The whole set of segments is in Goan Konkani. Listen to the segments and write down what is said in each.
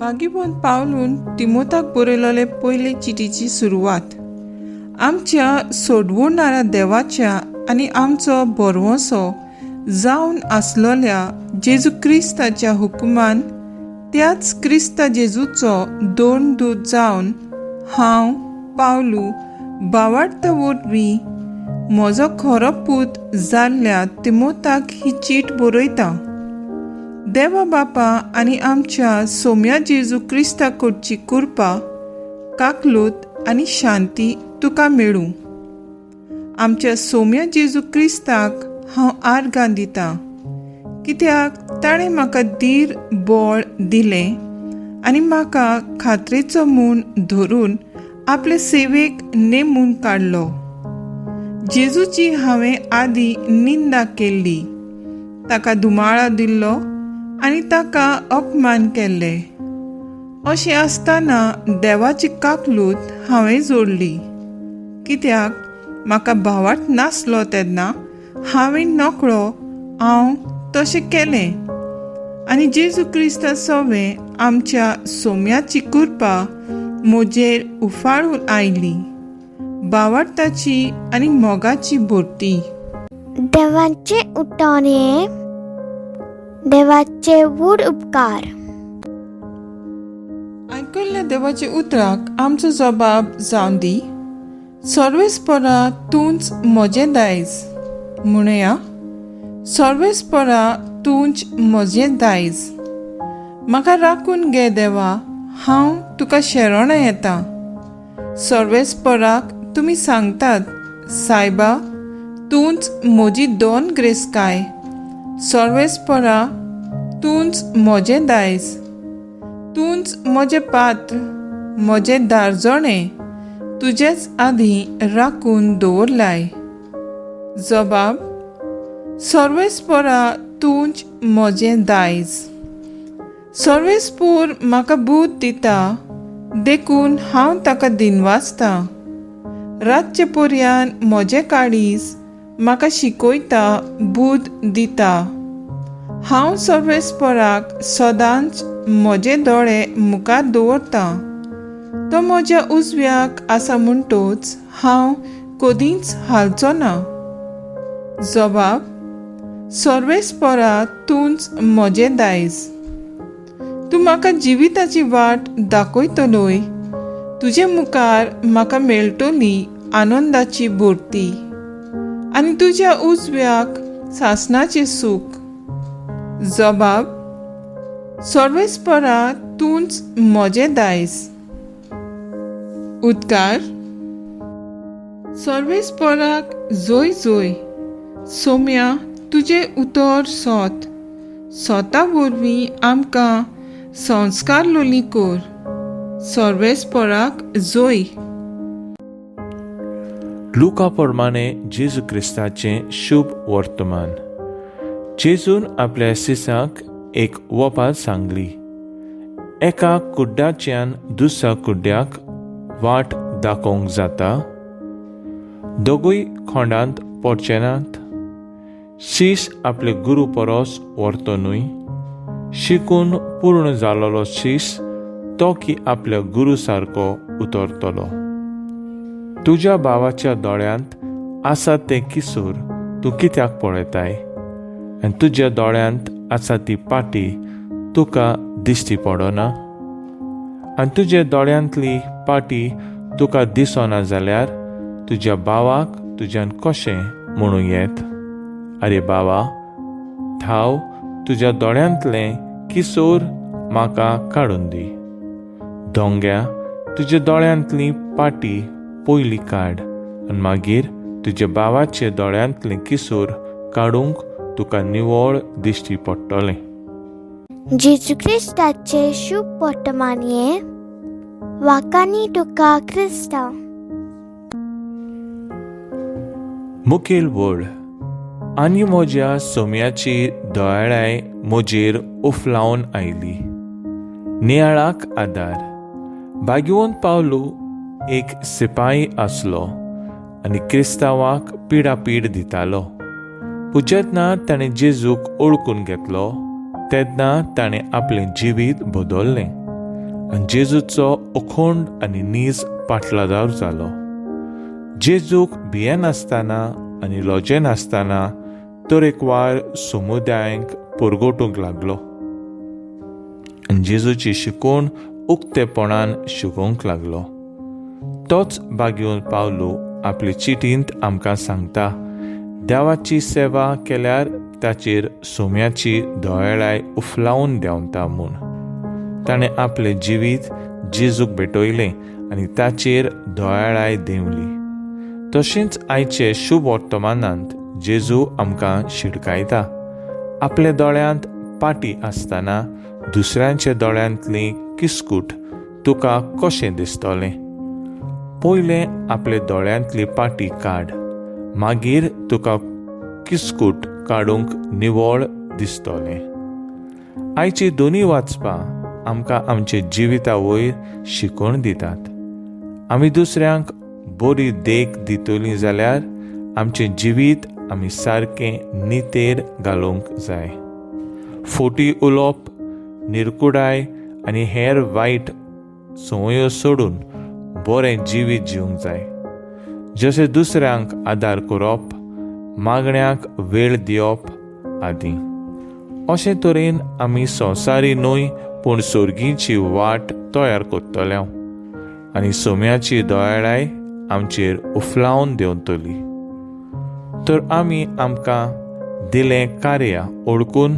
भागीबंद पावलून तिमोताक बरयलेले पयले चिटीची सुरवात. आमच्या सोडवणाऱ्या देवाच्या आनी आमचो भरवंसो जावन आसलोल्या जेजू क्रिस्ताच्या हुकुमान, त्याच क्रिस्ता जेजूचो दोन दूत जावन हांव पावलू बावाडता वरवीं म्हजो खरो पूत जाल्ल्या तिमोताक ही चीट बरयता. देवा बापा आनी आमच्या सोम्या जेजू क्रिस्ता कडची कृपा, काकलूत आनी शांती तुका मेळूं. आमच्या सोम्या जेजू क्रिस्ताक हांव आर्गां दितां, कित्याक ताणें म्हाका धीर बळ दिलें आनी म्हाका खात्रेचो म्हूण धरून आपले सेवेक नेमून काडलो. जेजूची हांवें आदीं निंदा केल्ली, ताका धुमाळा दिल्लो आनी ताका अपमान केल्ले. अशें आसतना देवाची काकलूत हांवें जोडली, कित्याक म्हाका भावाट नासलो तेन्ना हांवें नकळो हांव तशें केलें. आनी जेजू क्रिस्ता सवें आमच्या सोम्याची कृपा म्हजेर उफाळून आयली, बावाडताची आनी मोगाची भरती. देवाचे उठाणे, देवाचे व्हड उपकार. आयकल्ल्या देवाच्या उतराक आमचो जबाब जावन दी, सर्वेस्परा तूंच म्हजें दायज. म्हणया, सर्वेस्परा तूंच म्हजें दायज. म्हाका राखून घे देवा, हांव तुका शरणां येता. सर्वेस्पराक तुमी सांगतात, सायबा तूंच म्हजी दोन ग्रेस्काय. सर्वेस्परा तूंच म्हजें दायज. तूंच म्हजें पात्र, म्हजें दारजणें तुजेच आदीं राखून दवरलाय. जबाब, सर्वेस्परा तूंच म्हजें दायज. सर्वेस्पोर म्हाका बूद दिता, देखून हांव ताका दिनवासतां. रातचे पर्यान म्हजें काळीज म्हाका शिकयता, बूद दिता. हांव सर्वेस्पराक सदांच म्हजे दोळे मुखार दवरतां. तो म्हज्या उजव्याक आसा म्हणटोच हांव कदींच हालचो ना. जबाब, सर्वेस्परा तूंच म्हजें दायज. तूं म्हाका जिविताची वाट दाखयतलोय. तुजे मुखार म्हाका मेळटली आनंदाची भरती आनी तुज्या उजव्याक सासणाचें सूख. जबाब, सर्वेस्परा तूंच म्हजें दायज. उदकार. सर्वेस्पराक जोय जोय. सोम्या, तुजें उतर सोत सोता वरवीं आमकां संस्कार लोली कर. सर्वेस्पराक जोय. लुका प्रमाणे जेजू क्रिस्ताचें शुभ वर्तमान. जेजून आपल्या सिसाक एक वपात सांगली. एका कुड्ड्याच्यान दुसऱ्या कुड्ड्याक वाट दाखोवंक जाता? दोगूय खोंडांत पडचे नात? शीस आपले गुरू परस व्हरतो न्हय. शिकून पूर्ण जालोलो शीस तो की आपल्या गुरू सारको उतरतलो. तुज्या भावाच्या दोळ्यांत आसा तें किसूर तूं कित्याक पळयताय आनी तुज्या दोळ्यांत आसा ती पाटी तुका दिश्टी पडना? आनी तुज्या दोळ्यांतली पाटी तुका दिसना जाल्यार तुज्या भावाक तुज्यान कशें म्हणूं येत, आरे बाबा, धांव, तुज्या दोळ्यांतलें किसोर म्हाका काडून दी. दोंग्या, तुज्या दोळ्यांतली पाटी पयली काड आनी मागीर तुज्या भावाचे दोळ्यांतलें किसोर काडूंक तुका निवळ दिश्टी पडटलें. जेजू क्रिस्ताचे शुभ वर्तमान हें. वाकानी तुका क्रिस्तांव. मुखेल वळ. आनी म्हज्या सोम्याची दयाळाय म्हजेर उफलावन आयली. नियाळाक आदार. भाग्यवंत पावलू एक सिपाही आसलो आनी क्रिस्तांवाक पिडापीड दितालो. पूण जेन्ना ताणें जेजूक ओळखून घेतलो तेन्ना ताणें आपलें जिवीत बदललें. आनी जेजूचो अखोंड आनी नीज पाटलादार जालो. जेजूक भियेनासतना आनी लजेनासतना तरेकवार समुदायांक परगटूंक लागलो आनी जेजूची शिकवण उक्तेपणान शिकोवंक लागलो. तोच बागेवन पावलो आपले चिटींत आमकां सांगता, देवाची सेवा केल्यार ताचेर सोम्याची दयाळाय उफलावन देंवता म्हूण. ताणें आपलें जिवीत जेजूक भेटयलें आनी ताचेर दयाळाय देंवली. तशेंच आयचे शुभ वर्तमानांत जेजू आमकां शिडकायता, आपल्या दोळ्यांत पाटी आसतना दुसऱ्यांच्या दोळ्यांतली किस्कूट तुका कशें दिसतलें? पयलें आपले दोळ्यांतली पाटी काड, मागीर तुका किस्कूट काडूंक निवळ दिसतलें. आयची दोनी वाचपां आमकां आमचे जिविता वयर शिकवण दितात. आमी दुसऱ्यांक बरी देख दितलीं जाल्यार आमचें जिवीत आमी सारकें नितेर घालूंक जाय. फोटी उलोवप, निरकुडाय आनी हेर वायट संवयो सोडून बरें जिवीत जिवंक जाय, जशें दुसऱ्यांक आदार करप, मागण्याक वेळ दिवप आदी. अशे तरेन आमी संवसारी न्हय पूण सोर्गीची वाट तयार करतले आनी सोम्याची दयाळाय आमचेर उफलावन देंवतली. तर आमी आमकां दिलें कार्य ओळखून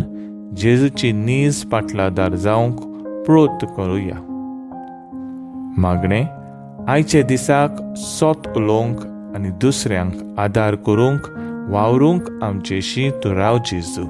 जेजूची नीज पाटलादार जावंक प्रोत करुया. मागणें, आयच्या दिसाक सोत उलोवंक आनी दुसऱ्यांक आदार करूंक वावरूंक आमचेशी तूं राव जेजू.